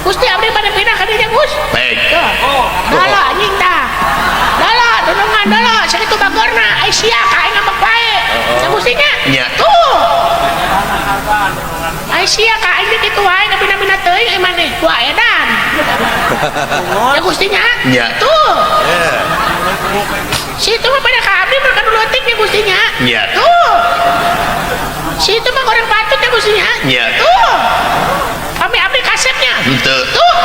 Gusti abdi bade pindah ka dinya Gus. Baik. Dala anjing tah. Dala dunungan dala sakitu bageurna ai sia ka aing ngambek wae. Sa Gustinya. Nya. Tuh. Ai sia ka aing kitu wae ngabina-bina teuing ai maneh dua edan. Ya Gustinya. Nya. Tuh. Situ mah pada ka abdi mah kanu leutik ya Gustinya. Nya. Tuh. Situ mah goreng patut ya Gustinya. Nya. Tuh. Kami abdi kasepnya. Henteu. Tuh.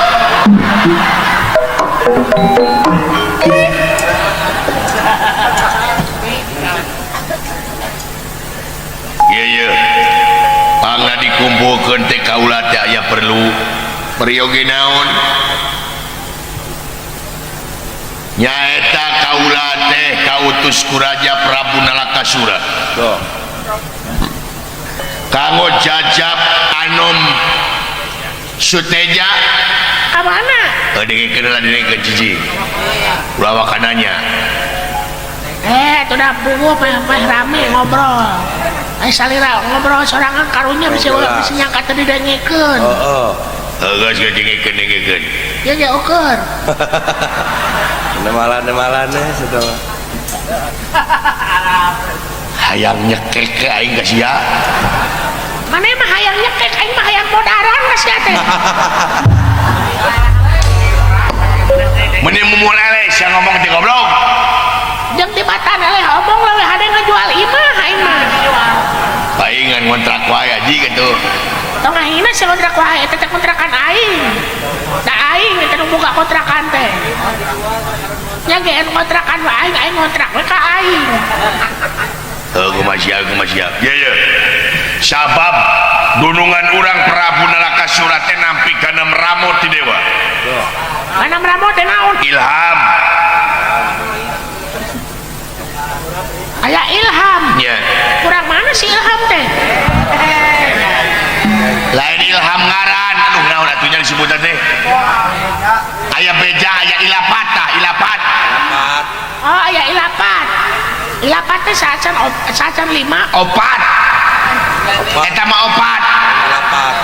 Ieu ieu. Pangna dikumpulkeun teh kaula teh aya perlu. Peryogi naon? Nyaeta kaula teh kautus ku Raja Prabu Nalakasura. Tuh. Kanggo jajab anom Suteja. Ka mana? Dengekeun lah dengekeun cicing. Ulah wakananya. Tuh dah puguh meh rame ngobrol. Ai salira ngobrol sorangan karunya bisa bisa nyangka teu didengekeun. Heeh. Heuh geus dengekeun dengekeun. Ya ge ukur. Nemalan-nemalane situ. Hayang nyekek ke aing ka sia. Maneh mah hayang nyekek aing mah hayang modaran ka sia teh. Meni mumul eleh sia ngomong teh goblok. Jeung tibatan eleh omong leuwih hade ngajual imah aing mah. Paingan ngontrak wae aji kitu. Tong ngahina sia ngontrak wae eta teh kontrakan aing. Da aing eta nu boga kontrakan teh. Nya ge anu kontrakan wae aing, aing ngontrak we ka aing. Heuh kumaha sia kumaha sia. Ye ye. Sabab dunungan urang Prabu Nalakasura teh nampi kana Ramo ti dewa. Kana Ramo teh naon? Ilham. Aya ilham. Nya. Kurang mana si ilham teh? Lain ilham ngaran, aduh naon atuh nya disebutna teh? Aya beja, aya ilapata, ilapat. Ilapat. Oh, aya ilapat. Ilapat teh saacan saacan 5. Opat. Eta mah opat. Ilapat.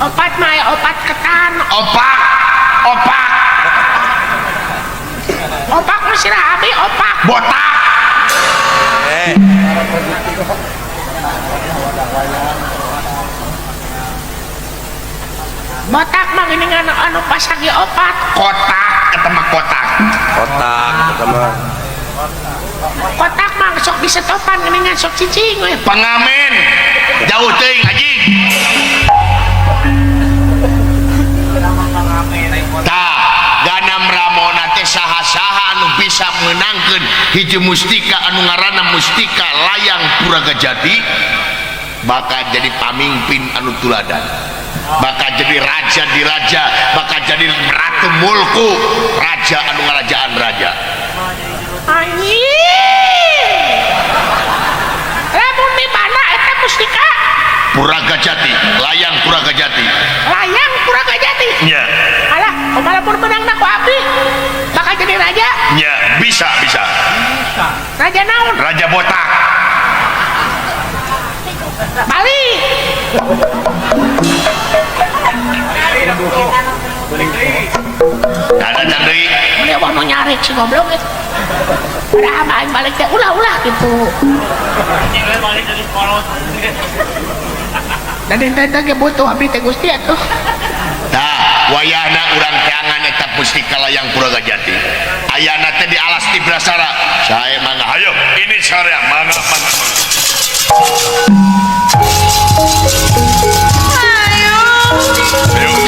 Opat mah aya opat ketan. Opak. Opak. Opak mah sirah abi opak. Botak. Botak mah geuningan anu pasagi opat. Kotak eta mah kotak. Kotak eta mah. Kotak mah sok disetopan geuningan sok cicing we. Pengamen. Jauh teuing anjing. Tah, ganam Ramona teh saha-saha anu bisa meunangkeun hiji mustika anu ngaranna mustika layang Puragajati bakal jadi pamimpin anu tuladan, bakal jadi raja di raja, bakal jadi ratu mulku, raja anu ngarajaan raja. Anjing. Lamun di mana eta mustika? Puragajati, layang Puragajati. Layang Puragajati. Nya. Alah, kumaha lamun meunangna ku abdi? Bakal jadi raja? Nya, bisa, bisa. Raja naon? Raja botak. Balik. Nah, datang deui. Mun wah nu nyarik si goblok eta. Udah aing balik teh ulah-ulah gitu. Dan teh ge butuh abdi teh Gusti atuh. Tah, wayahna urang teangan eta mustika layang Puragajati. Ayana teh di alas Tibrasara. Sae mangga hayo, ini sarea mangga mangga. Ayo. Ayo.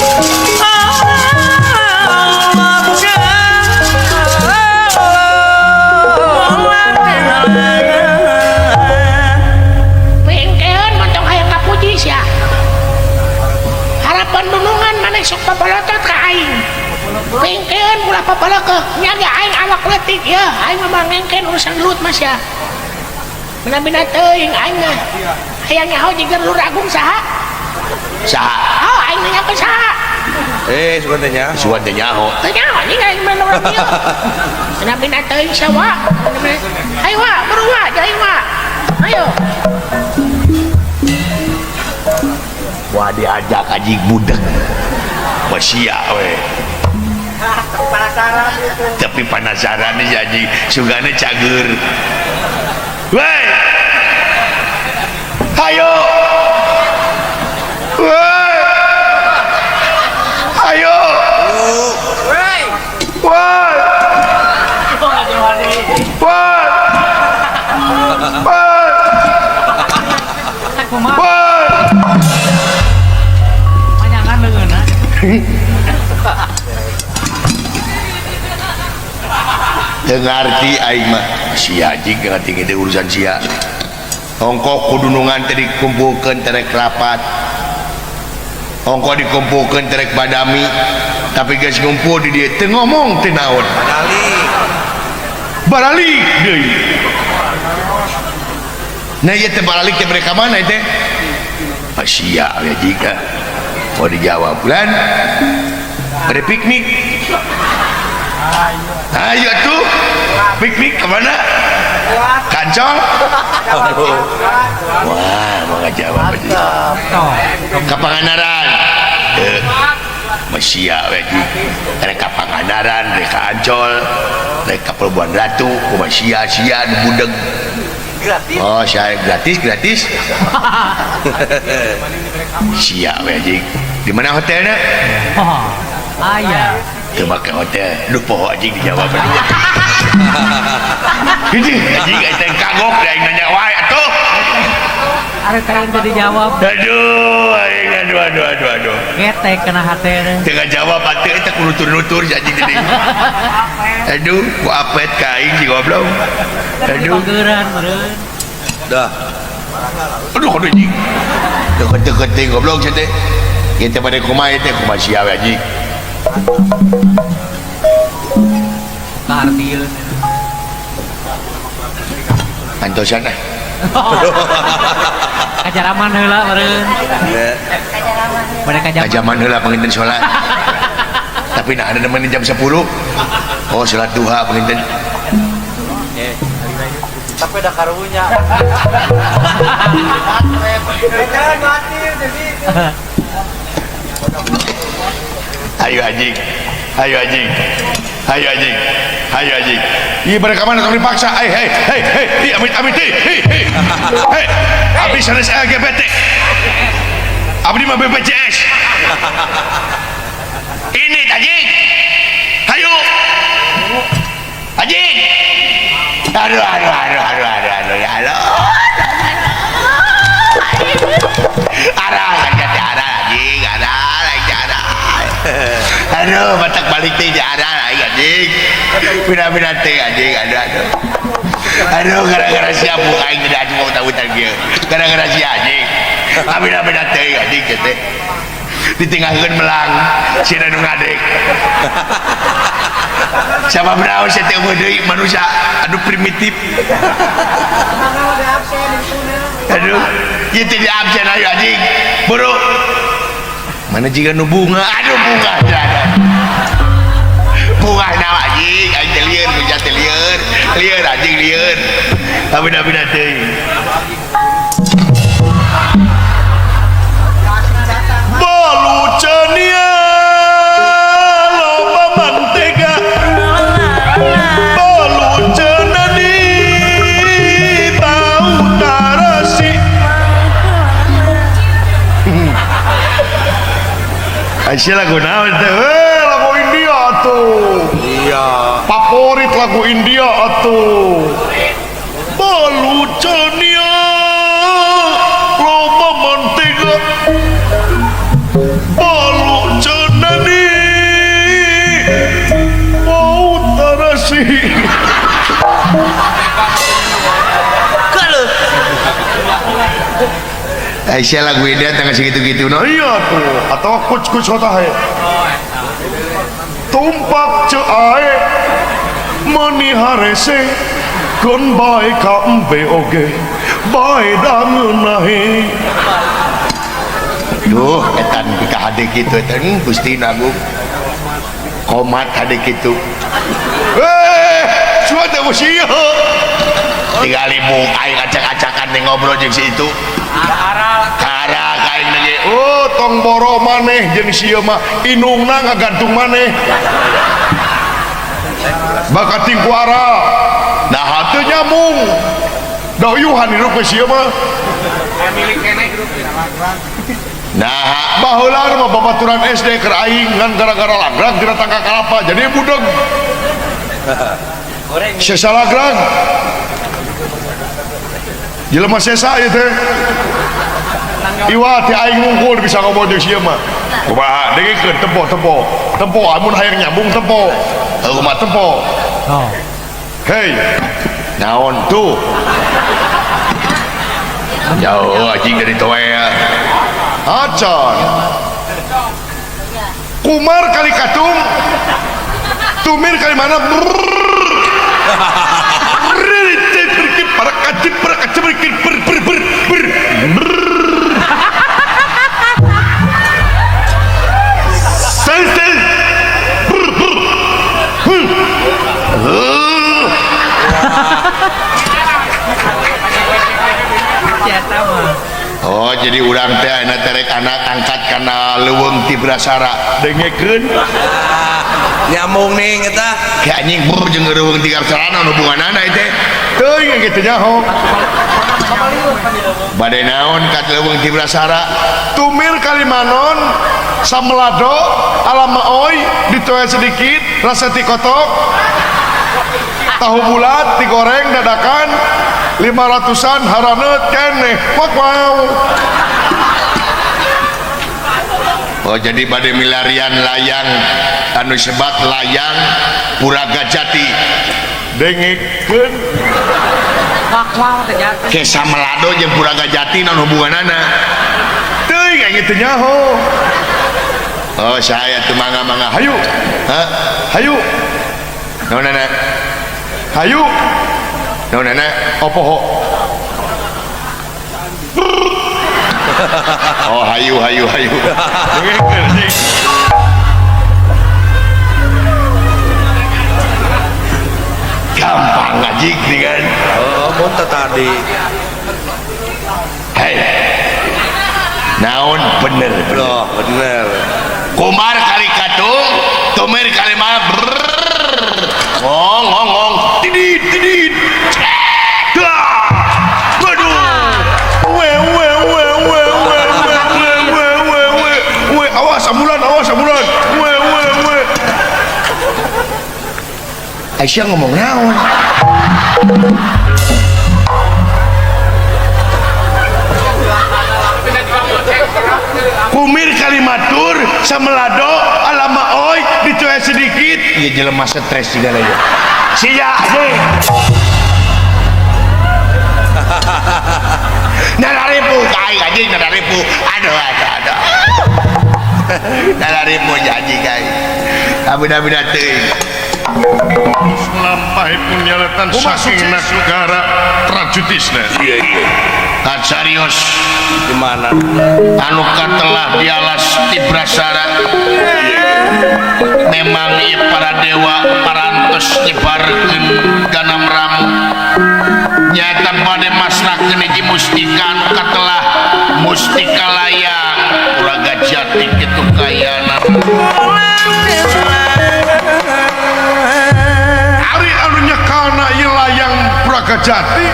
Pengkeun montong hayang kapuji sia. Harapan dunungan maneh sok papalotot ka aing. Pengkeun ulah papalokeuh. Nya ge aing awak leutik yeuh, aing mah mangengkeun urusan gelut mah sia. Bina-bina teuing aing mah. Hayang nyaho jiga Lur Agung saha? Saha? Oh, aing nanyakeun saha? Sugan teh nyaho. Sugan teh nyaho. Teu nyaho anjing aing mah urang dieu. Bina-bina teuing sia wa. Hayu wa, buru wa, jeung aing wa. Ayo. Wah diajak anjing budeg. Sia we. Penasaran itu. Tapi penasaran nih anjing, sugane cager. Weh. Ayo. Weh. Ayo. Weh. Weh. Weh. Weh. Weh. Panjangan leungeunna. Teu ngarti aing mah. Sia anjing ngarti teh urusan sia. Ongkoh kudunungan teh dikumpulkeun terek rapat. Ongkoh dikumpulkeun terek badami. Tapi geus ngumpul di dieu teu ngomong teu naon. Baralik. Baralik deui. Nah ieu teh baralik teh mereka mana teh? Ah sia we jika. Mau dijawab kan? Ada piknik. Ayo tuh piknik kemana? Kancol. Wah, mau ngajawab aja. Ke Pangandaran. Masia we rek ka Pangandaran, rek ka Ancol, rek ka Pelabuhan Ratu, kumaha sia-sia nu budeg. Gratis. Oh, saya gratis, gratis. Sia we anjing. Di mana hotelnya? Oh, aya. Teu make hotel. Duh poho anjing dijawab aduh. Hiji anjing teh kagok da aing nanya wae atuh. Ari teh teu dijawab. Aduh, aing aduh aduh aduh aduh. Getek kana hate. Teu ngajawab atuh eta kudu nutur-nutur si anjing teh. Aduh, ku apet ka aing si goblok. Aduh. Pageran meureun. Dah. Aduh aduh anjing. Deket-deket teh goblok sia teh. Ieu teh bade kumaha ieu teh kumaha sia we anjing. Kaartieun. Antosan ah. Kajaraman heula meureun. Bade kajaman. Kajaman heula panginten salat. Tapi nah ada nemenin jam 10. Oh salat duha panginten. Tapi udah karunya. Ayo anjing. Ayo anjing. Ayo anjing. Ayo anjing. Ih mereka mana kalau dipaksa. Hei hei hei hei. Ih amit amit hei hei hei. Hei. Abdi sanes LGBT. Abdi mah BPJS. Ini anjing. Ayo. Anjing. Aduh aduh aduh aduh aduh aduh ya Allah. Arah anjing arah anjing arah arah. Aduh batak balik teh arah anjing. Pina-pina teh anjing aduh aduh. Aduh gara-gara siap buka aing tidak aju mau tahu kieu. Gara-gara si anjing. Pina-pina teh anjing teh. Ditinggalkeun melang sieun anu ngadek. Siapa berau sia teh eueuh deui manusia aduh primitif. Aduh, ieu teh di absen ayo anjing. Buru. Mana jiga nu bunga? Aduh bunga ada. Bunga na anjing, aing teh lieur, ku teh lieur. Lieur anjing lieur. Abina-bina teuing. Balucania loba mantega. Balucenani bau tarasi. Aisyah lagu naon teh? Lagu India atuh. Iya. Favorit lagu India atuh. Balucania loba mantega. Balucenani bau tarasi. Aisyah lagu India tengah segitu-gitu no. Iya tuh, atau kuc-kuc hota hai. Tumpak ceae meni harese gon bae ka embe oge bae dangenahe. Duh, etan pika hade kitu etan Gusti Agung. Komat hade kitu. Cuma teh sia. Tinggali buk aing acak-acakan nih ngobrol jeung si itu. Kara kain lagi. Oh, Doro maneh jeung sieu mah indungna ngagantung maneh. Bakating ku aral. Nah teu nyambung. Dayuhan hirup ke sieu mah. Nah Baheula mah babaturan SD keur aing ngan gara-gara lagrag tina tangka kalapa jadi budeg. Sesa lagrag. Jelema sesa ieu teh. Iwa ti aing ngungkul bisa ngomong jeung sieu mah. Kumaha dengekeun tempo-tempo. Tempo amun hayang nyambung tempo. Kumaha tempo. Oh. Hei, naon tuh? Jauh anjing dari toel. Acan. Kumar kali katung. Tumir kali mana? Oh jadi urang teh ayeuna terek anak angkat kana leuweung Tibrasara Dengekeun. Nyambung ning eta. Ke anjing bur jeung leuweung Tibrasara naon hubunganana ieu teh? Teuing kitu nyaho. Bade naon ka leuweung Tibrasara? Tumir kalimanon samelado alamaoy ditoe sedikit rasa tikotok tahu bulat digoreng dadakan 500-an haraneut keneh wak wow. Oh jadi bade milarian layang anu sebat layang Puraga Jati dengekeun Wak wow teh jati. Ke samelado jeung Puraga Jati naon hubunganana? Teuing aing teu nyaho. Oh saya teu mangga-mangga. Hayu. Hah? Hayu. Naonana? Hayu. Naonana? Opoho. Oh hayu hayu hayu. Dengekeun. Gampang ngajik nih kan. Oh, mun teh tadi. Hei. Naon bener bener. Loh, bener. Kumar kali katung, tumir kali mah. Ngong ngong ngong. Didit didit. Dah. Waduh. We we we we we we we we we we we awas ambulan awas ambulan. We we we. Aisyah ngomong naon? Kumir kalimatur samelado alama oi dicuek sedikit ya jelema stres juga lagi. Sia anjing. Nararipu kai anjing nararipu. Aduh aduh aduh. Nararipu janji kai. Abuna-abuna teuing. Lampahipun nyaletan saking nagara Prajutisna. Iya iya. Kacarios Di mana? anu katelah dialas Tibrasara. Memang ieu para dewa parantos nyebarkeun ganam ramu. Nyata bade masrahkeun hiji mustika anu katelah mustika layang Puraga Jati kitu kayana. Ari anu nyekana ieu layang Puraga Jati.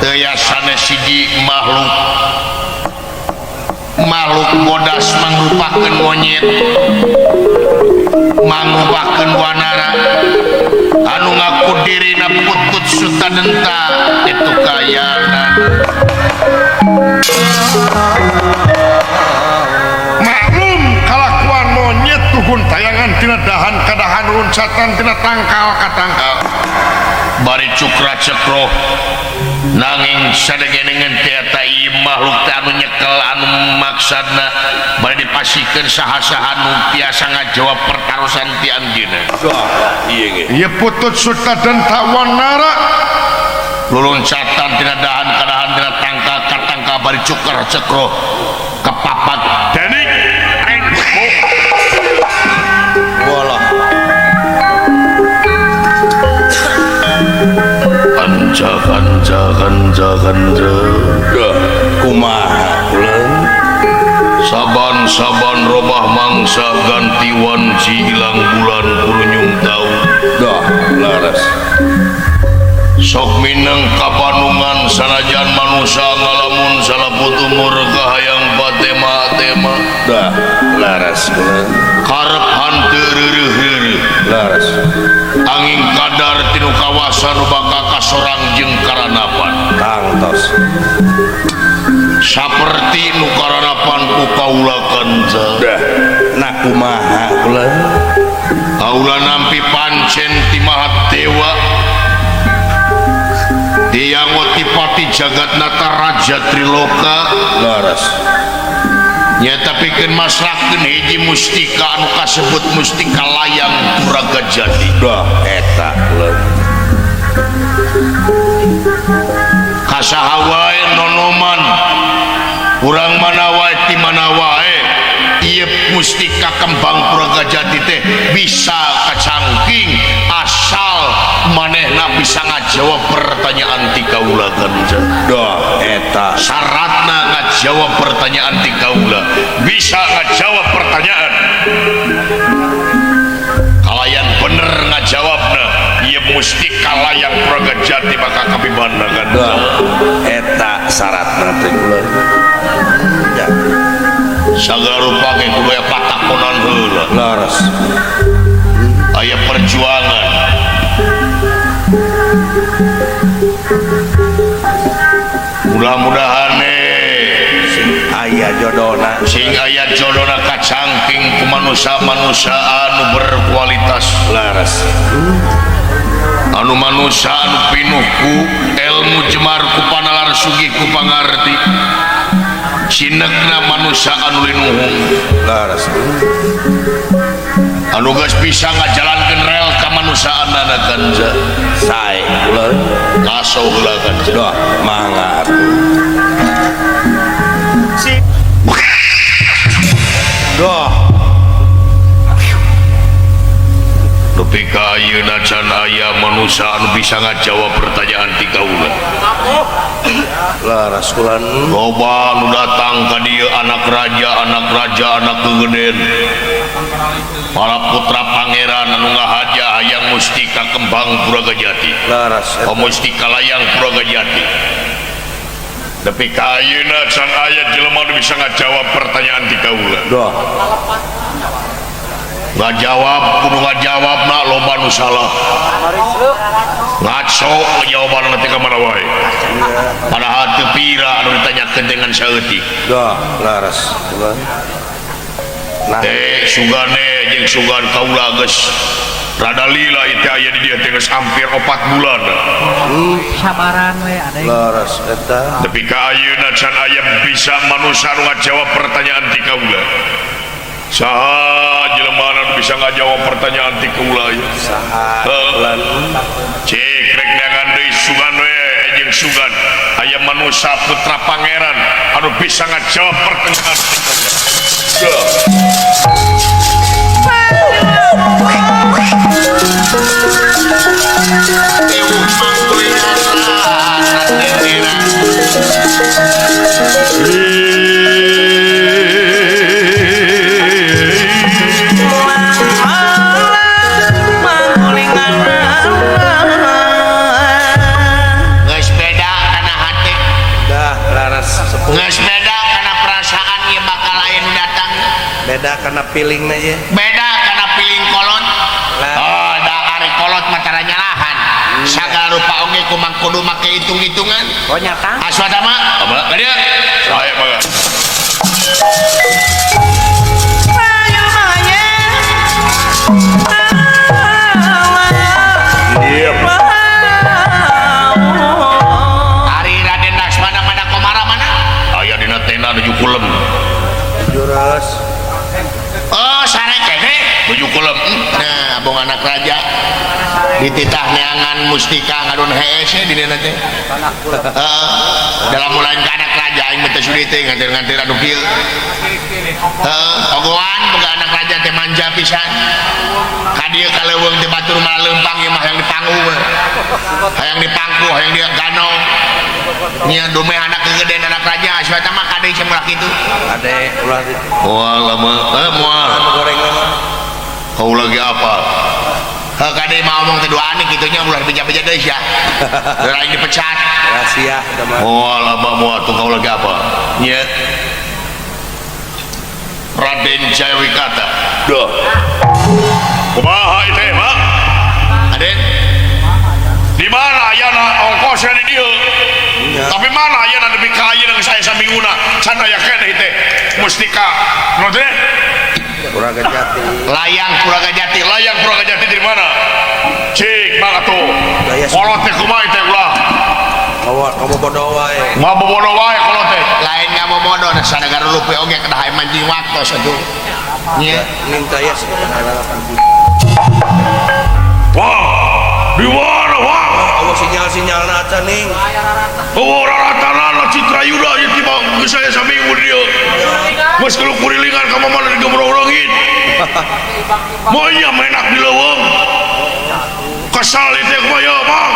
Teu sanes hiji makhluk makhluk bodas mangrupakeun monyet mangrupakeun wanara anu ngaku dirina putut sutadenta itu kayana. Maklum kalakuan monyet tugun tayangan tina dahan kadahan runcatan tina tangkal ka tangkal. Bari cukra cekroh nanging sadengeungeun teh eta ieu makhluk teh anu nyekel anu maksadna bari dipasihkeun saha-saha nu tiasa ngajawab pertarosan ti anjeunna. Iya ge. Ieu putut sutadenta wanara luluncatan tina dahan kadahan tina tangkal ka tangkal bari cukra cekroh kepapat dening aing. Walah. Kanca kanca kanca kanca Duh, kumaha uleun? Sa Saban-saban robah mangsa ganti wanci ilang bulan kurunyung tau. Dah laras. Sok mineng kapanungan sanajan manusa ngalamun salaput umur kahayang patema-tema. Dah laras kula. Karep hanteu reureuh-reureuh. Laras. Angin kadar tinu kawasan nu bakal kasorang jeung karanapan. Tangtos. Saperti nu karanapan ku kaula kanca. Dah na kumaha kula? Kaula nampi pancen ti Maha Dewa. Tiang Wotipati Jagatnata Raja Triloka. Laras. Nyata pikeun masrahkeun hiji mustika anu kasebut mustika layang Puraga Jati. Dah eta kula. Kasaha wae nonoman urang mana wae ti mana wae ieu mustika kembang Puraga Jati teh bisa kacangking asal manehna bisa ngajawab pertanyaan ti kaula kanca. Dah eta syaratna ngajawab pertanyaan ti kaula, bisa ngajawab pertanyaan kalayan bener ngajawabna ieu mustika layang Puraga Jati maka kabibana kanca. Eta syaratna teh kula. Ya. Sagala rupa ge kudu aya patakonan heula. Laras. Aya perjuangan. Mudah-mudahan sing aya jodona, sing aya jodona kacangking ku manusa-manusa anu berkualitas. Laras. Anu manusa anu pinuh ku ilmu jemar ku panalar sugih ku pangarti. Cinekna manusa anu linuhung. Laras. Anu geus bisa ngajalankeun rel kamanusaanana kanca. Sae kula. Ngaso heula kanca. Dah mangga atuh. Dah. Nepi ka ayeuna can aya manusa anu bisa ngajawab pertanyaan ti kaula. Laras kula. Loba nu datang ka dieu anak raja, anak kegeden. Para putra pangeran anu ngahaja hayang mustika kembang Puraga Jati. Laras. Mustika layang Puraga Jati. Nepi ka ayeuna can aya jelema nu bisa ngajawab pertanyaan ti kaula. Dah. Ngajawab kudu ngajawab na loba nu salah. Ngaco jawabanna teh ka mana wae. Padahal teu pira anu ditanyakeun dengan saeutik. Dah laras. Nah. Teh sugane jeung sugan kaula geus rada lila ieu teh aya di dieu teh geus hampir 4 bulan. Sabaran we ada. Laras eta. Nepi ka ayeuna can aya bisa manusa nu ngajawab pertanyaan ti kaula. Saha jelema anu bisa ngajawab pertanyaan ti kaula ieu? Saha? Cek rek neangan deui sugan we jeung sugan aya manusa putra pangeran anu bisa ngajawab pertanyaan ti kaula. Geus beda kana hate. Dah laras sepuh. Geus beda kana perasaan ieu bakal aya nu datang. Beda kana feeling na ye. Beda kana feeling kolot. Oh, da ari kolot mah tara nyalahan. Sagala rupa oge kumang kudu make hitung-hitungan. Oh nyata. Aswatama, apa? Ka dieu. Sae mangga. Ari Raden Laksmana mana komara mana? Aya dina tenda nuju kulem. Juras. Oh, sare kene nuju kulem. Nah, abong anak raja. Dititah neangan mustika ngadon hees di dieu teh. Heeh. Dalam mulai ka anak raja aing mah teu sudi teh nganter-nganter anu kieu. Heeh, ogoan boga anak raja teh manja pisan. Ka dieu ka leuweung teh batur mah leumpang ieu mah hayang dipangku. Hayang dipangku, hayang diganong. Nya dumeh anak kegedean anak raja, asa mah kade sia ulah kitu. Kade ulah di Moal lama, moal. Goreng mah. Kau lagi apa? Heh kade mah omong teh dua aneh kitu nya ulah beja-beja deui sia. Lain dipecat. Rahasia eta mah. Moal abah moal tuh kau lagi apa? Nya. Raden Jayawikata. Duh. Kumaha ieu teh, Mak? Aden, Di mana ayana ongkosna di dieu? Tapi mana ayana nepi ka ayeuna geus aya saminguna can aya keneh teh mustika. Nu teh Puraga Jati. Layang Puraga Jati. Layang Puraga Jati di mana? Cik, Mak atuh. Gaya Kolot teh kumaha teh ulah? Ngabobodo wae. Ngabobodo wae kolot teh. Lain ngabobodo da sadagara rupi oge kedah aya mancing waktos atuh. Nya. Ning taya Wah, di mana wah? Awas sinyal-sinyalna acan ning. Oh, raratanana Citra Yuda ieu tiba geus aya saminggu di dieu. Geus geuleuh kurilingan ka mamana digembrong-rongin. Moal menak di leuweung. Kesal ieu teh kumaha ieu, Bang?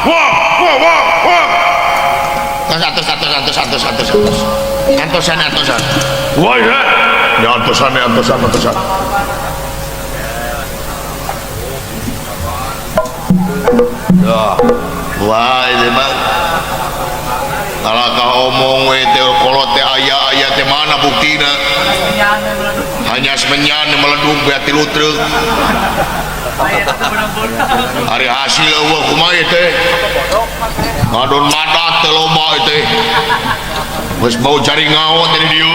Wah, wah, wah, wah. Tos atos atos atos atos atos atos. Antosan antosan. Wah, ya. Ya antosan ya antosan antosan. Duh. Wah, ini mah kalau kau omong we teh kolot teh aya-aya teh mana buktina? Hanya semenyan meledung bea tilu truk. Ari hasil eueuh kumaha ieu teh? Ngadon madat teh loba ieu teh. Geus bau jaringao teh di dieu.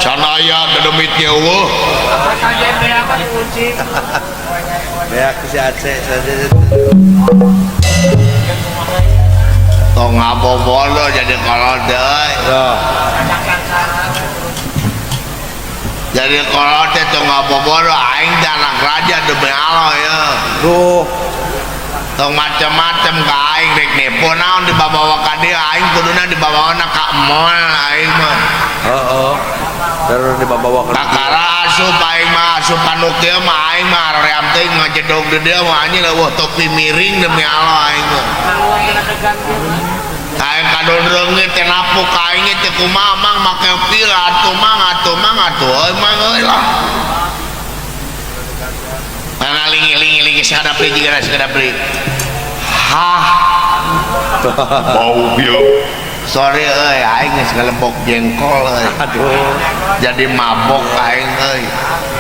Can aya dedemit ge eueuh. Beak si Aceh saja. Tong ngabobodo jadi kolot deui. Duh. Jadi kolot teh tong ngabobodo aing teh anak raja demi Allah ya. Duh. Tong macem-macem ka aing rek nipu naon dibabawa ka dieu aing kuduna dibabawana ka mall aing mah. Heeh. Terus dibawa ke Kakara asup aing mah asup anu kieu mah aing mah aream teuing ngajedog di dieu mah anjing leuweuh topi miring demi Allah aing mah. Aing kadon reungit teh napuk ka aing teh kumaha mang make pil atuh mang atuh mang atuh euy mang euy lah. Mana lingi-lingi sakadap deui jiga sakadap deui. Hah. Bau bieu. Sorry euy aing geus ngalebok jengkol euy. Aduh. Jadi mabok aing euy.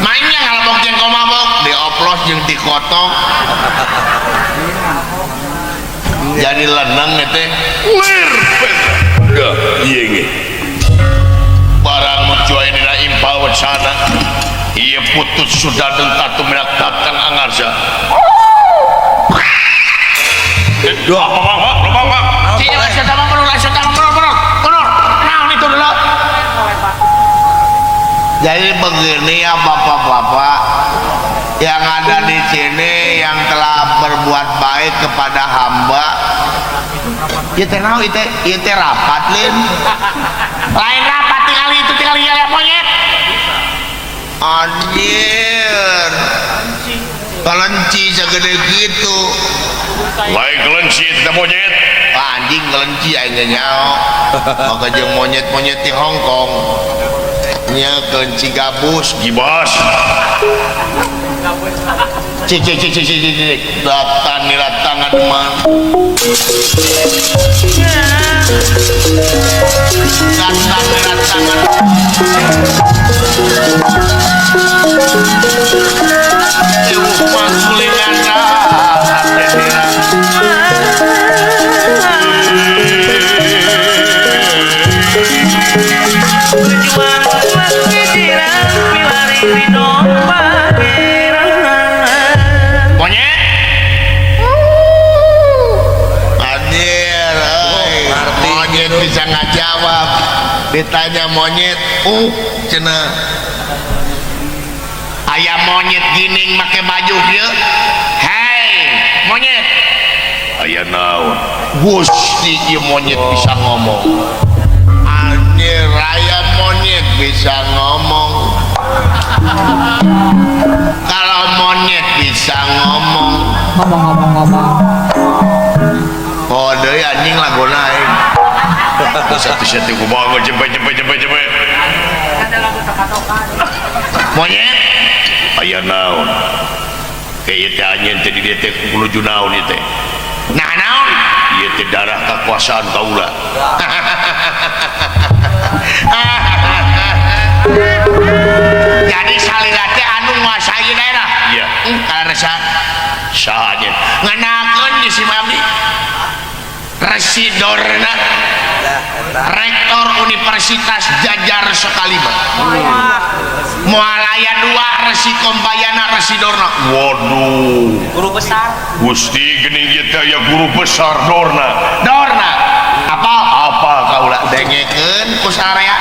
Mainnya ngalebok jengkol mabok dioplos jeung dikotok. Jadi leneng teh. Lir. Duh, ieu ge. Barang muncul dina impal wacana. Ieu putus sudah tatu minak datang angarsa. Duh, apa Bang? Apa Bang? Jadi begini ya bapak-bapak yang ada di sini yang telah berbuat baik kepada hamba. Ieu teh naon ieu teh? Ieu teh rapat lin. Lain rapat tinggal itu tinggal ieu monyet. Anjir. Kelenci segede gitu. Lain kelenci teh monyet. Anjing kelenci aing ge nyaho. Maka jeung monyet-monyet di Hong Kong. Nya kelenci gabus gibas. Cik cik cik cik cik cik datan niratangan mah. Datan niratangan. Ieu masulingan monyet. Anjir, monyet bisa ngajawab. Ditanya monyet, cenah. Aya monyet gining make baju kieu. Hei, monyet. Aya naon? Gusti ieu monyet bisa ngomong. Anjir, aya monyet bisa ngomong. Kalau monyet bisa ngomong, Ngomong-ngomong-ngomong. Oh, deui anjing laguna aing. Satu-satu ku bangun jempe jempe jempe jempe. Monyet, Aya naon? Kayak teh anjeun teh di dieu teh menuju naon ieu teh? Nah naon? Ieu teh darah kekuasaan kaula. Jadi salira teh anu nguasai daerah. Iya. Karesa Saha anjeun? Ngenakeun di si abdi. Resi Dorna, Rektor Universitas Jajar Sekalima. Mualaya dua Resi Kombayana Resi Dorna. Waduh. Guru besar. Gusti geuning ieu teh aya guru besar Dorna. Dorna. Apa? Apa kaula? Dengekeun ku sararea.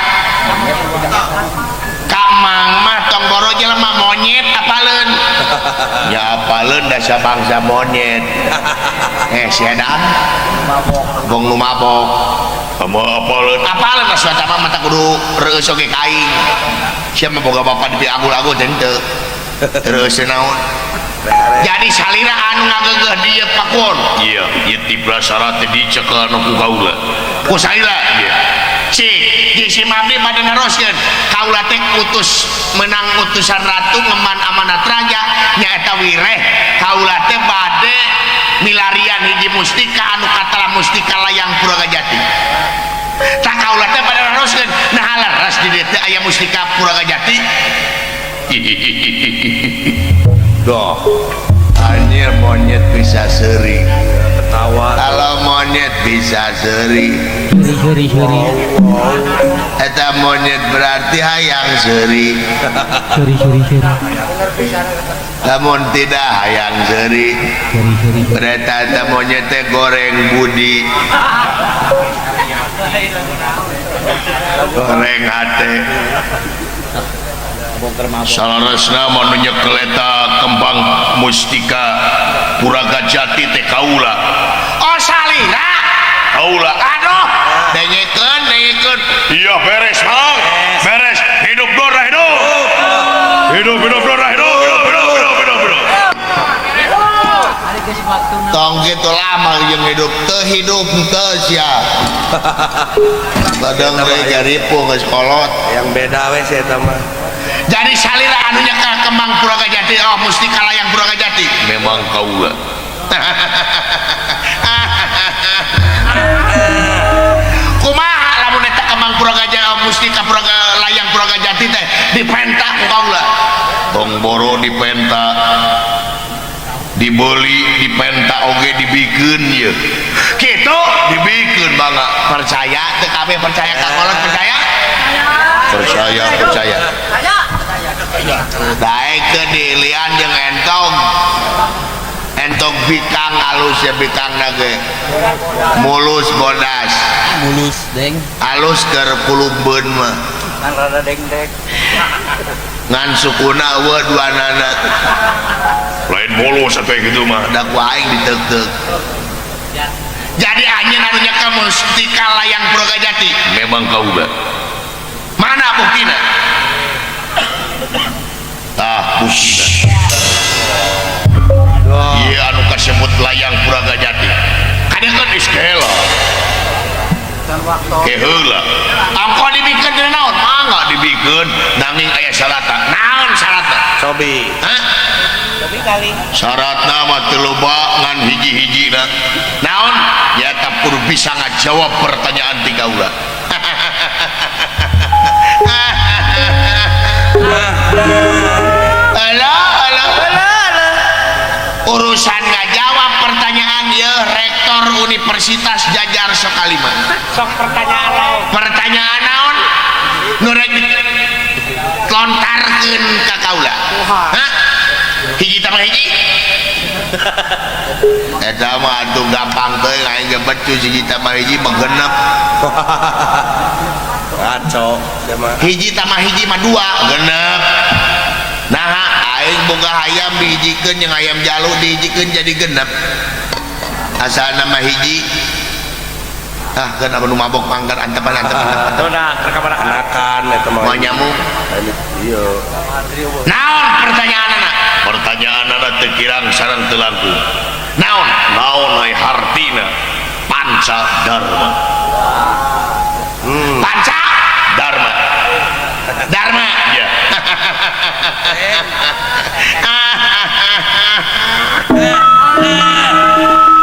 Kamang mah tong boro jelema monyet apaleun. Ya apaleun da sabangsa monyet. Si edan. Gong nu mabok. Ama apaleun? Apaleun da suatu mah mata kudu reueus oge ka aing. Sia mah boga bapak di agul-agul teh henteu. Reueus naon? Jadi salira anu ngageugeuh dieu Pakuwon. Iya, ieu ti prasyarat teh dicekel ku kaula. Ku salira. Iya. Si di si Mabdi bade neroskeun kaula teh utus menang utusan ratu ngeman amanat raja nyaeta wireh kaula teh bade milarian hiji mustika anu katala mustika layang Puragajati. Tak kaula teh bade neroskeun nah leres di dieu teh aya mustika Puragajati. Doh, anjir monyet bisa seuri. Ketawa. Kalau monyet bisa seuri. Huri huri huri. Eta monyet berarti hayang seuri. Huri huri huri. Lamun tidak hayang seuri. Huri huri. Berarti eta monyet teh goreng budi. Goreng hate. Salaresna mah nu nyekel eta kembang mustika Puragajati teh kaula. Oh salira. Kaula. Aduh, dengekeun dengekeun. Iya beres, Mang. Beres. Hidup Dorna hidup. Hidup hidup Dorna hidup hidup hidup hidup hidup hidup. Tong kitu lama jeung hidup teu hidup teu sia. Kadang deui jaripu geus kolot. Yang beda we si eta mah. Jadi salira anu nyekel kembang Puragajati, oh mustika layang Puragajati. Memang kaula. Kumaha lamun eta kembang Puragajati, oh, mustika Puraga layang Puragajati teh dipenta ku kaula. Tong boro dipenta. Dibeli dipenta oge dibikeun ieu. Kitu dibikeun mangga. Percaya teu kabeh percaya ka kolot percaya? Percaya, percaya. Daek ke dilian jeung entog. Entog bikang alus ya bikang ge. Mulus bodas. Mulus deng. Alus keur kulumbeun mah. Ngan rada dengdek. Ngan sukuna eueuh duanana. Lain mulus atuh kitu mah. Da ku aing diteuk-teuk. Jadi anjeun anu nyekel mustika layang Puragajati. Memang kaula. Mana buktina? Tah buktina. Ieu anu kasebut layang Puragajati. Kadeukkeun geus heula. Ke heula. Angko dibikeun teh naon? Mangga dibikeun nanging aya syaratna. Naon syaratna? Cobi. Hah? Cobi kali. Syaratna mah teu loba ngan hiji-hijina. Naon? Nyaeta kudu bisa ngajawab pertanyaan ti kaula. Alah, alah, alah, alah. Urusan ngajawab pertanyaan ieu Rektor Universitas Jajar Sokalima. Sok pertanyaan naon? Pertanyaan naon? Nu rek dilontarkeun ka kaula. Hah? Hiji tambah hiji? Eta mah atuh gampang teuing aing ge becus hiji tambah hiji mah genep. Ngaco sia mah. Hiji tambah hiji mah dua genep. Naha Aing boga hayam dihijikeun jeung hayam jalu dihijikeun jadi genep. Asalna mah hiji. Ah, kan anu mabok manggar antepan antepan. Anakan eta mah. Moal nyamuk. Iya. Naon pertanyaanana? Pertanyaanana teu kirang sareng teu langkung. Naon? Naon ai hartina panca dharma? Panca dharma. Dharma. Ya.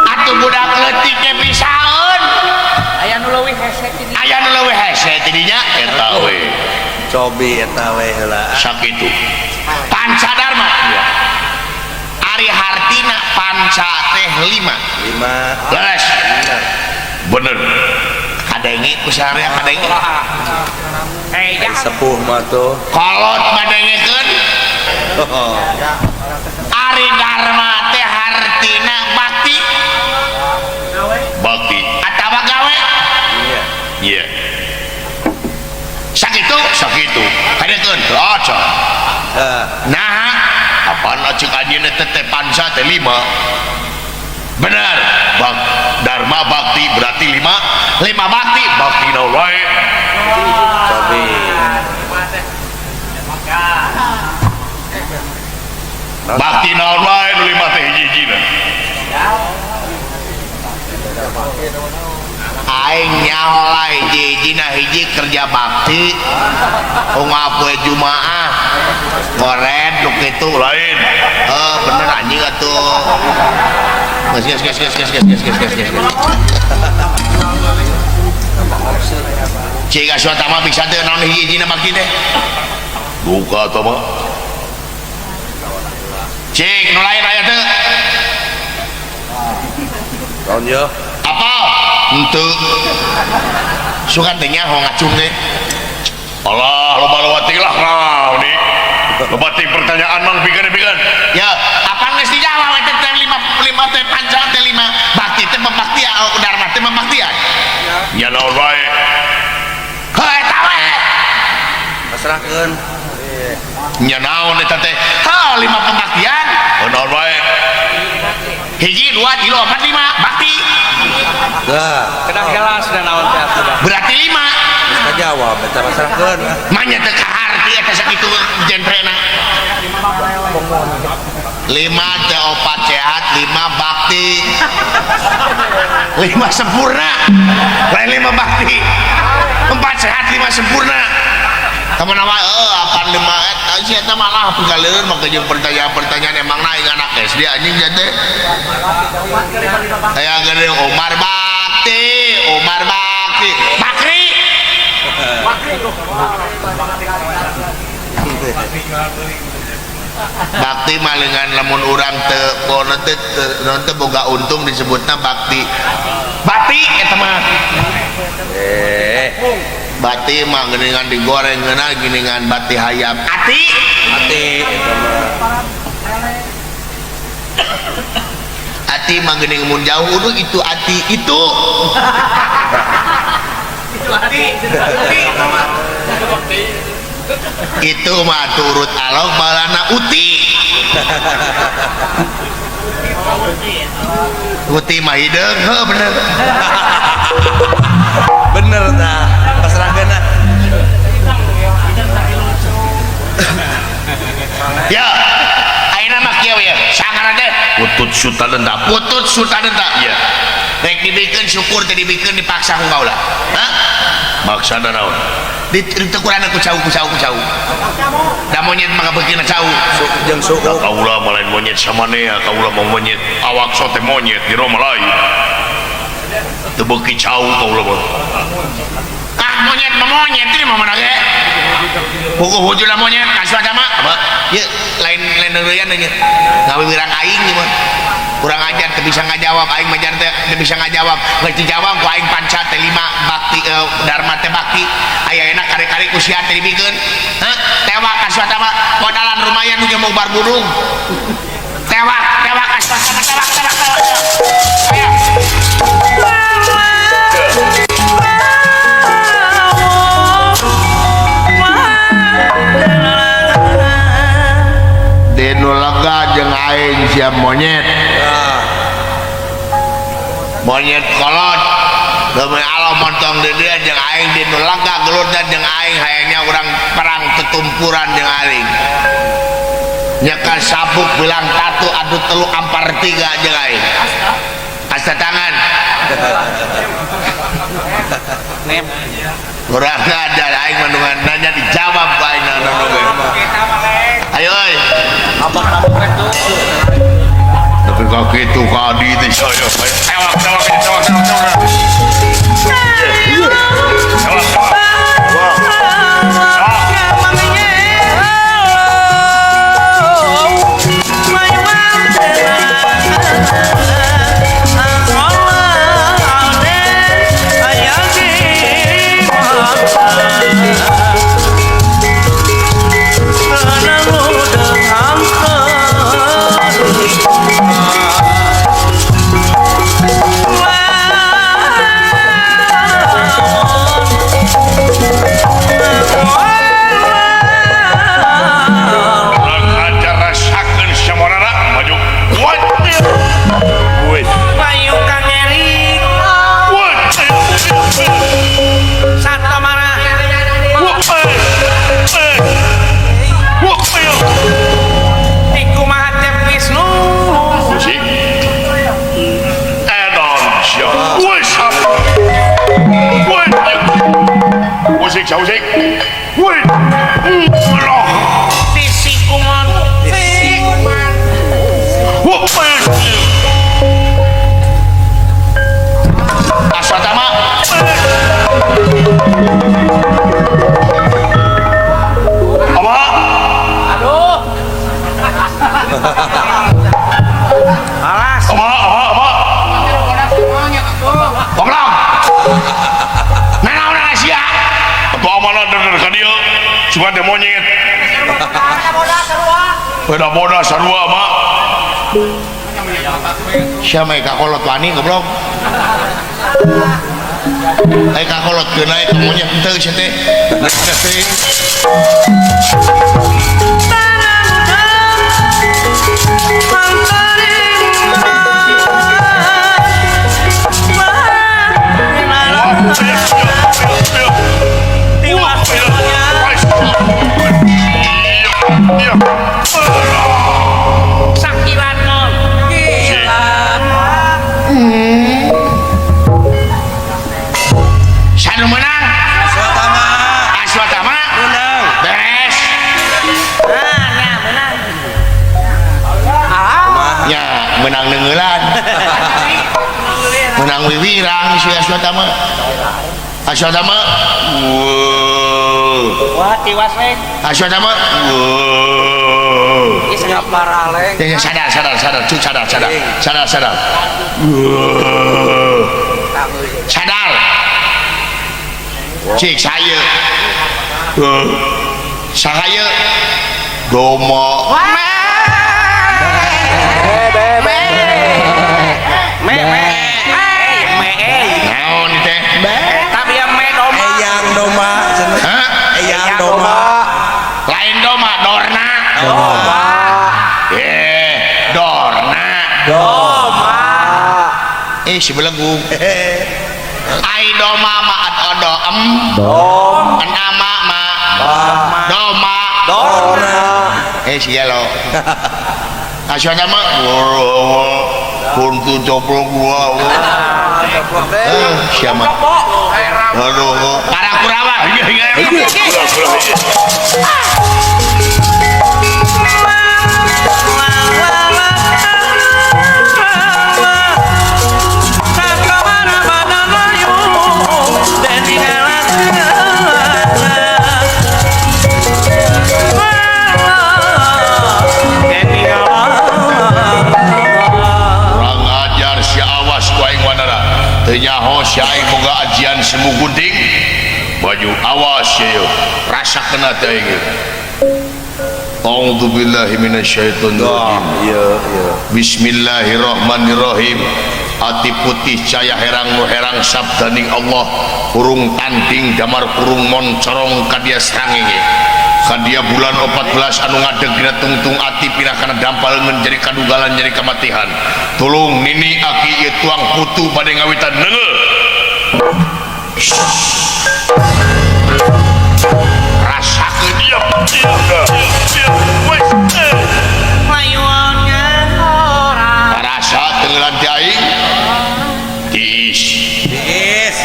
Atuh budak leutik ge pisaeun. Aya nu leuwih hese ti dinya. Aya nu leuwih hese ti dinya eta we. Cobi eta we heula. Sakitu. Panca dharma. Ya. Ari hartina panca teh 5. 5. Leres. Bener. Kadenge ku sarea kadenge. Sepuh mah tuh. Kolot madengekeun. Ari dharma teh hartina bakti. Bakti atawa gawe. Iya. Iya. Sakitu, sakitu. Kadekeun teu acan. Nah, apaan aceuk anjeun teh teh panca teh 5. Bener. Bak dharma bakti berarti 5. 5 bakti, bakti naon wae. Cobi. Bakti naon wae nu 5 teh hiji-hijina. Aing nyaho lah hiji-hijina hiji kerja bakti. Unggal poe Jumaah. Ngored nu kitu lain. Heuh bener anjing atuh. Geus geus geus geus geus geus geus geus geus. Cik Aswatama bisa teu naon hiji-hijina bakti teh? Duka atuh mah. Cik nu lain aya teu? Naon ye? Apa? Henteu. Sugan teh nyaho ngacung teh. Alah, loba-loba teuing lah naon ieu. Loba teuing pertanyaan mang pikeun-pikeun. Ya, apa geus dijawab eta teh 5 5 teh panca teh 5 bakti teh pembaktian, oh, dharma teh pembaktian. Nya naon wae. Heuh eta wae. Pasrahkeun. Nya naon eta teh? Heuh 5 pembaktian. Oh, naon wae. Hiji, 2, 3, 4, 5 bakti. Lah, kedah jelas da naon teh atuh. Berarti 5. Geus kajawab eta pasrahkeun. Manya teu kaharti eta sakitu jentrena. 5 teh 4 sehat, 5 bakti. 5 sempurna. Lain 5 bakti. 4 sehat, 5 sempurna. Kamu nama apaan 5 eta si eta malah pegaleun mah jeung pertanyaan-pertanyaan emang aing anak SD anjing teh. Aya gede Umar Bakti, Umar Bakti, Bakri. Bakti malingan lamun urang teu kono teh teu boga untung disebutna bakti. Bakti eta mah. Bati mah geuningan digoreng geuna geuningan bati hayam. Ati ati eta mah. Ati mah geuning mun jauh uduh itu ati itu. Itu ati. Ati eta mah. Itu mah turut alok balana uti. Uti mah hideung heuh bener. Bener tah. Pasrahkeun. Ya, ayeuna mah kieu ya. Sangaran teh putut sutalenta, putut sutalenta. Iya. Rek dibikeun syukur teh dibikeun dipaksa ku kaula. Hah? Maksana naon? Ditekuran ku cau ku cau ku cau. Da monyet mah kabeukina cau. Jeung suuk. Da kaula mah lain monyet samanea, kaula mah monyet awak sote monyet di Roma lain. Teu beuki cau kaula mah. Ah monyet mah monyet ini mah mana ge? Hukum hujula monyet kasih mah apa? Ye lain lain neureuyan nya. Ngawiwirang aing ieu mah. Kurang ajar teu bisa ngajawab aing mah teh teu bisa ngajawab. Geus dijawab ku aing panca teh 5 bakti dharma teh bakti. Aya enak kari-kari ku sia teh dibikeun. Hah? Tewak kasih mah modalan lumayan nu mau bar burung. Tewak, tewak kasih mah tewak tewak tewak. Aya. sia monyet. Monyet kolot. Demi Allah montong di dieu jeung aing di nu laga gelutna jeung aing hayangnya urang perang tetumpuran jeung aing. Nyekan sabuk bilang tatu adu telu ampar tiga jeung aing. Asta tangan. Kurang ada aing mendungan nanya dijawab aing nanya. Ayo euy. Tapi kok kitu ka adi teh ayo. Ewak ewak ewak ewak. Beda boda sarua mak. Sia mah ka kolot wani goblok. Ai ka kolot keun ka monyet henteu sia teh. Menang nengelan menang wiwirang si Aswatama Aswatama wah tiwas leng Aswatama ya sadar sadar sadar cuk sadar sadar sadar sadar sadar cik saya saya domo lain doma dorna doma dorna doma si belegu ai doma ma odo em dom ama ma doma dorna si yelo asyana mah kuntu coplok gua siapa aduh para Kurawa nyaho si aing boga ajian semu gunting baju awas ya rasa kena teh aing. A'udzubillahi minasyaitonir rajim. Bismillahirrahmanirrahim. Ati putih caya herang nu herang sabdaning Allah kurung tanding damar kurung moncorong ka dia srangenge. Kadia bulan 14 anu ngadeg dina tungtung ati pindah kana dampal leungeun jadi kadugalan jadi kamatihan. Tulung nini aki ieu tuang putu bade ngawitan neungeul. Rasakeun ieu. Rasa tenggelan ti aing. Tiis. Tiis.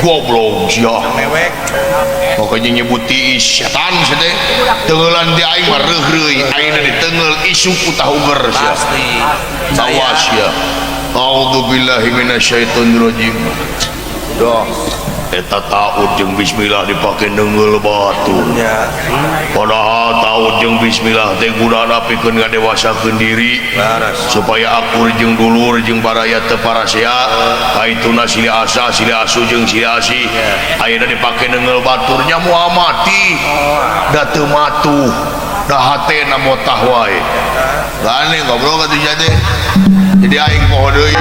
Goblok sia. Mewek. Pokoknya nyebut tiis setan sia teh. Tenggelan ti aing mah reureuy, aing ditengeul isuk utah uger sia. Pasti. Awas ya. A'udzubillahi minasyaitonirrajim. Dah. Eta taud jeung bismillah dipake neungeul batu. Ya. Padahal taud jeung bismillah teh gunana pikeun ngadewasakeun diri. Laras. Supaya akur jeung dulur jeung baraya teu parasea. Kaituna silih asa, silih asu jeung silih asih. Ayeuna dipake neungeul baturnya moal mati. Da teu matuh. Da hatena motah wae. Gane goblok atuh sia teh. Jadi aing poho deui.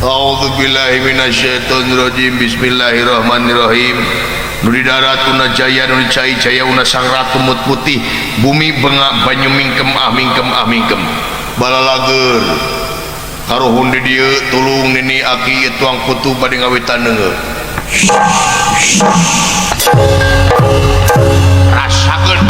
A'udzubillahi minasyaitonirrajim. Bismillahirrahmanirrahim. Nu di darat una jaya nu di cai jaya una sang ratu mut putih bumi bengak banyu mingkem ah mingkem ah mingkem. Balalageur karuhun di dieu tulung nini aki ieu tuang kutu bade ngawitan neungeul. Rasakeun.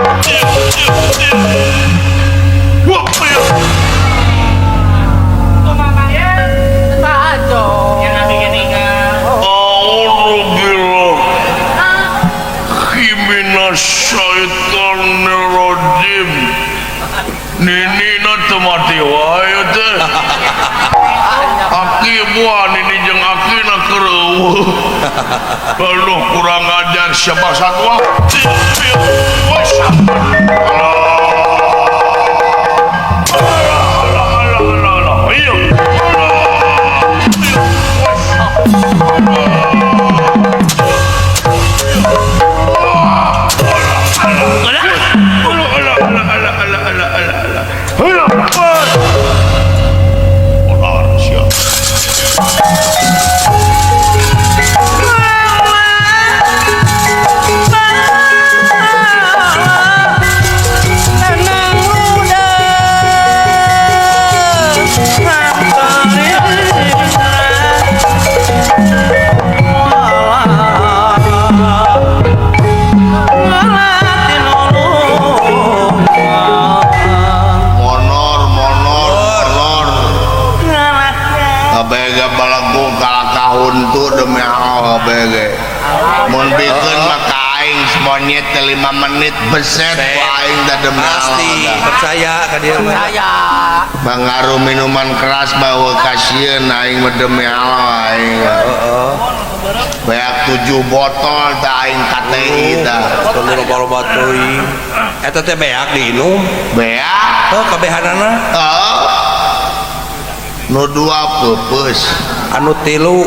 Minasyaitonirrajim. Nini na teu mati wae teh. Aki buah nini jeung aki na keur eueuh. Aduh kurang ajar siapa satwa. Monyet 5 menit beset aing da demi pasti percaya ka dia percaya bangaruh minuman keras bawa kasieun aing mah demi Allah aing heeh beak 7 botol tah aing KTI tah loba-loba teuing eta teh beak diinum beak heuh kabehanana heeh nu 2 peupeus anu 3 nu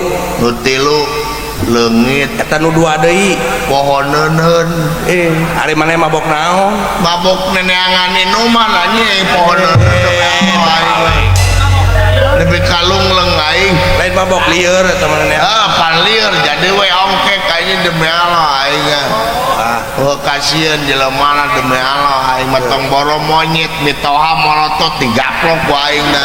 3 leungit eta nu 2 deui poho neuneun ari maneh mabok naon mabok neneangan minuman anjing poho neuneun aing lebih kalung leung aing lain mabok lieur eta maneh ah pan lieur jadi we ongkek aing demi Allah aing ah kasieun jelema demi Allah aing mah tong boro monyet mitoha molotot digaplok ku aing da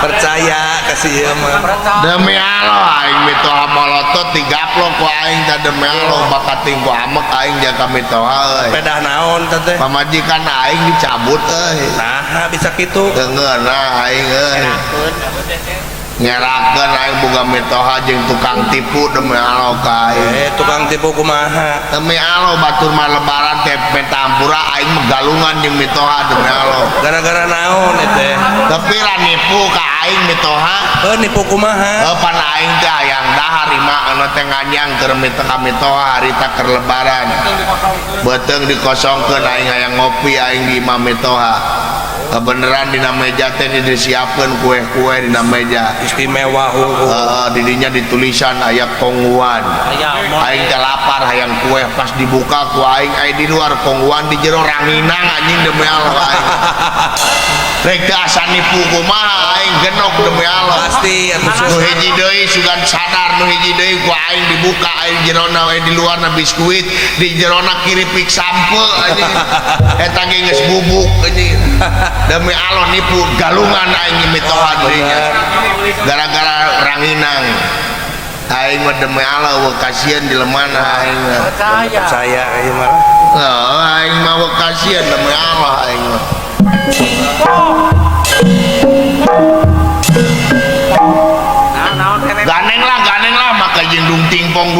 percaya ka si ieu mah demi Allah aing mitoha molotot digaplok ku aing da demi Allah bakating ku amek aing jaga mitoha euy pedah naon teh teh pamajikan aing dicabut euy naha bisa kitu teu ngeunah aing euy ngerakeun aing boga mitoha jeung tukang tipu demi Allah ka aing tukang tipu kumaha demi Allah batur mah lebaran teh petampura aing megalungan jeung mitoha demi Allah gara-gara naon teh tapi ra nipu ka aing mitoha heuh nipu kumaha heuh pan aing teh hayang dahar imah anu teh nganyang keur ka mitoha harita keur lebaran beuteung dikosongkeun aing hayang ngopi aing di imah mitoha kebeneran dina meja teh disiapkeun kue-kue dina meja istimewa hungkul heeh didinya ditulisan aya kongguan aing teh lapar hayang kue pas dibuka ku aing aya di luar kongguan di jero ranginang anjing demi Allah aing. Rek teu asa nipu kumaha aing genok demi Allah. Pasti atuh nu hiji deui sugan sadar nu hiji deui ku aing dibuka aing jerona we di luarna biskuit di jerona kiripik sampe anjing. Eta ge geus bubuk anjing. Demi Allah nipu galungan aing mitohan deui nya. Gara-gara ranginang. Aing mah demi Allah we kasieun di lemana aing mah. Percaya ieu mah. Heuh aing mah we kasieun demi Allah aing mah. Ganeng lah maka jeung dung tingpong.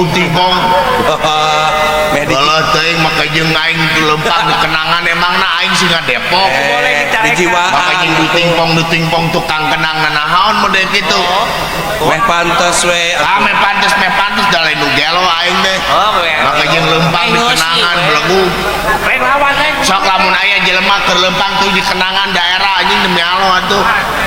Balah teuing maka jeung aing lempang di kenangan emangna aing sih Depok. Maka jeung dung tingpong tukang kenang naon model kitu. Meh pantes we. Ah meh pantes da lain nu gelo aing teh. Maka jeung lempang di kenangan belegu. Sok lamun aya jelema keur lempang tuh di kenangan daerah anjing demi Allah atuh.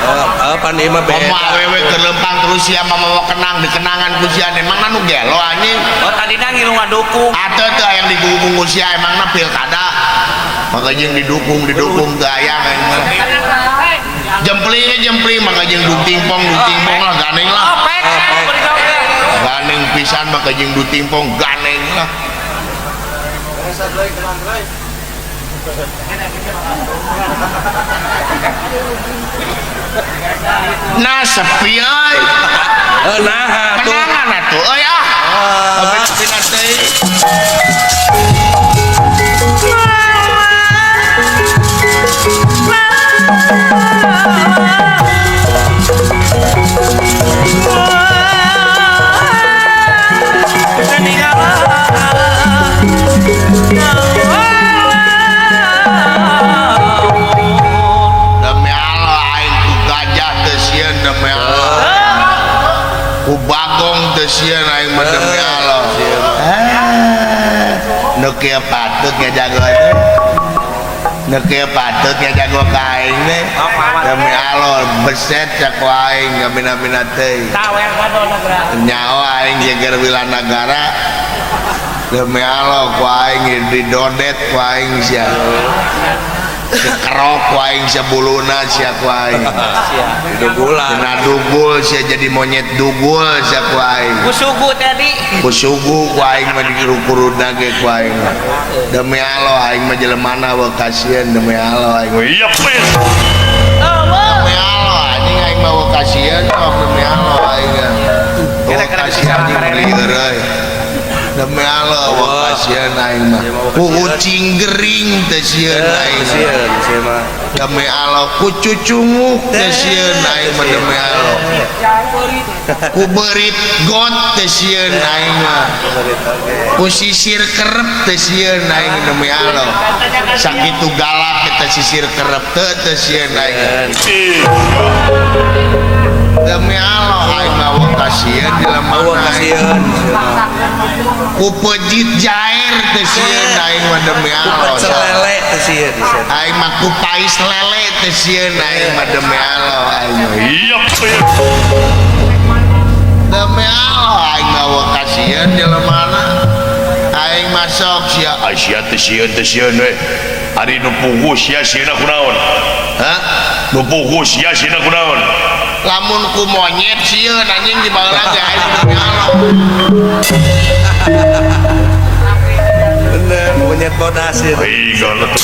Heeh pan ieu mah beda. Komo awewe keur lempang terus sia mamawa kenang di kenangan ku sia emangna nu gelo anjing. Oh tadina ngilu ngadukung. Atuh teu aya didukung ku sia emangna pilkada. Maka jeung didukung teu aya aing mah. Jempling maka jeung dung tingpong lah ganeng lah. Ganeng pisan maka jeung dung tingpong ganeng lah. Nah sepi euy. Nah atuh. Kenangan atuh euy ah. Tapi teh. Demi Allah aing ku gajah teu sieun demi Allah. Ku bagong teu sieun aing mah demi Allah. Nu kieu patut ngajago teh. Nu kieu patut ngajago ka aing teh. Demi Allah beset cak ku aing ngabina-bina teh. Nyaho aing jeger Wilanagara. Demi Allah ku aing didodet ku aing sia. Dikerok ku aing sia buluna sia ku aing. Dugulan. Kena dugul sia jadi monyet dugul sia ku aing. Kusugu tadi. Kusugu ku aing mah dikurudna ge ku aing. Demi Allah aing mah jelemana we kasieun demi Allah aing. Iya pis. Demi Allah anjing aing mah we kasieun demi Allah aing. We kasieun anjing meuli eureui. Demi Allah we kasieun aing mah. Ku ucing gering teh sieun aing. Demi Allah ku cucunguk teh sieun aing mah demi Allah. Ku beurit got teh sieun aing mah. Ku sisir kerep teh sieun aing demi Allah. Sakitu galak kita sisir kerep teh teh sieun aing. Demi Allah aing mah we kasieun jelema kasieun. Ku pejit jair teh sieun aing mah demi Allah. Ku lele teh sieun. Aing mah ku pais lele teh sieun aing mah demi Allah aing. Iya. Demi Allah aing mah we kasieun jelemana. Aing mah sok sia. Ai sia teh sieun we. Ari nu puguh sia sieuna kunaon? Hah? Nu puguh sia sieuna kunaon? Lamun ku monyet sieun anjing di baheula ge aing demi Allah. Bener, monyet bodas ieu. Hei, galak.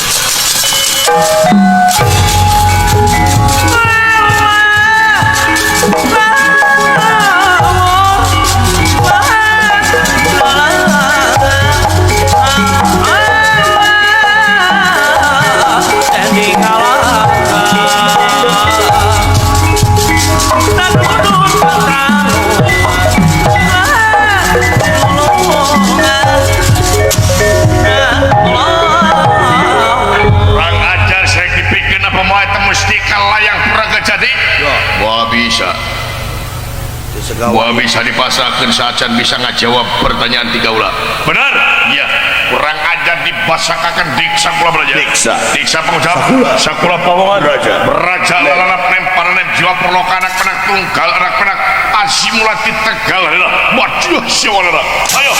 Wah bisa dipasahkan saacan bisa ngajawab pertanyaan tiga ulah. Benar? Iya. Kurang ajar dibasakakan diksa kula belajar. Diksa. Diksa pengucap. Sakula pawongan. Raja. Beraja lalanap nem paranem jiwa perloka anak penak tunggal anak penak asimulati tegal. Waduh siwalera. Ayo.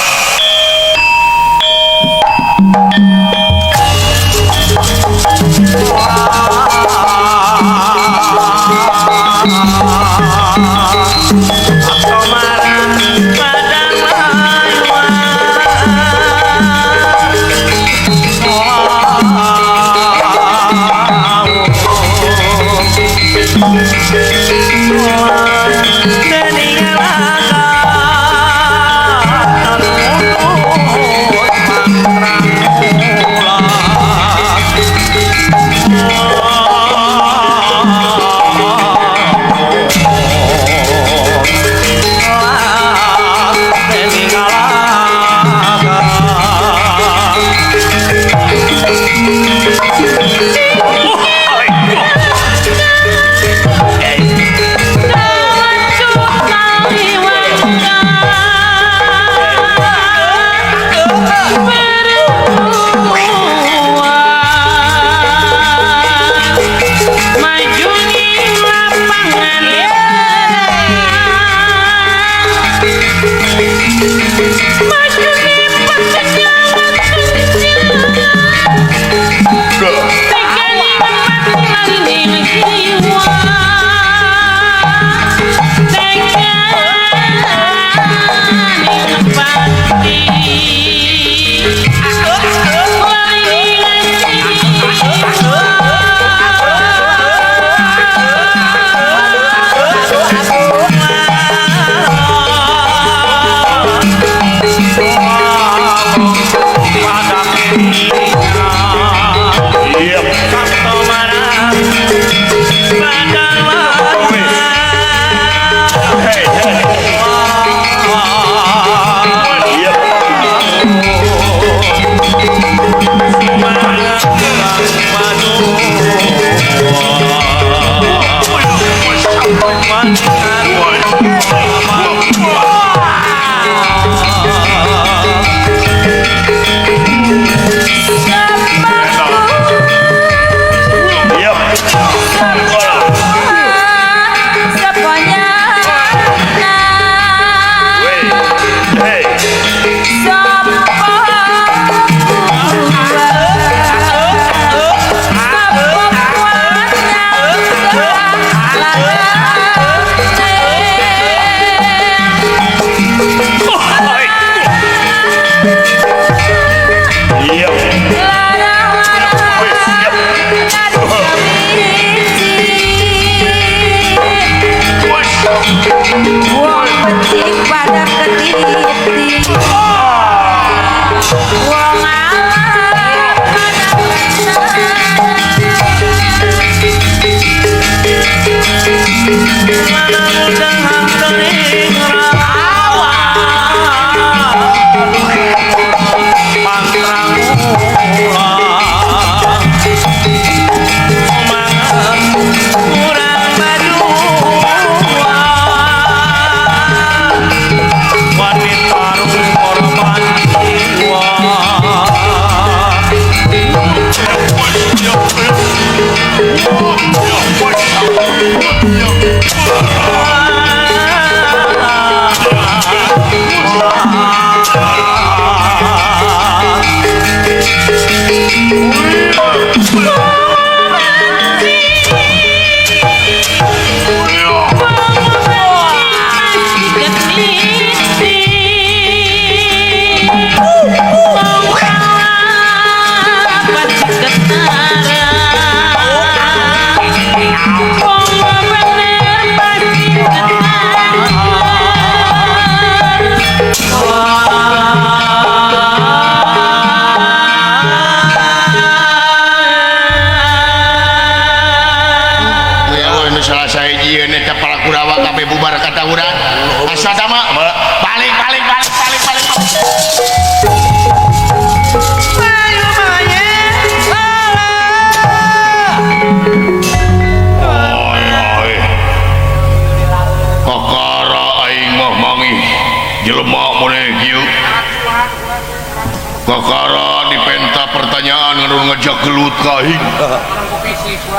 Kakara dipenta pertanyaan anu ngajak gelut ka aing.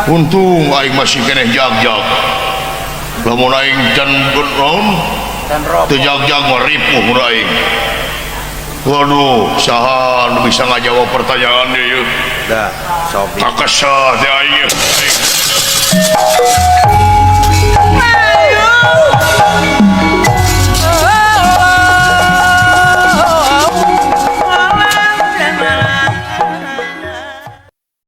Untung aing masih keneh jag-jag. Lamun aing can naon? Teu jag-jag mah ripuh mun aing. Waduh, saha nu bisa ngajawab pertanyaan ieu? Dah, sobi. Kakeseh teh aing.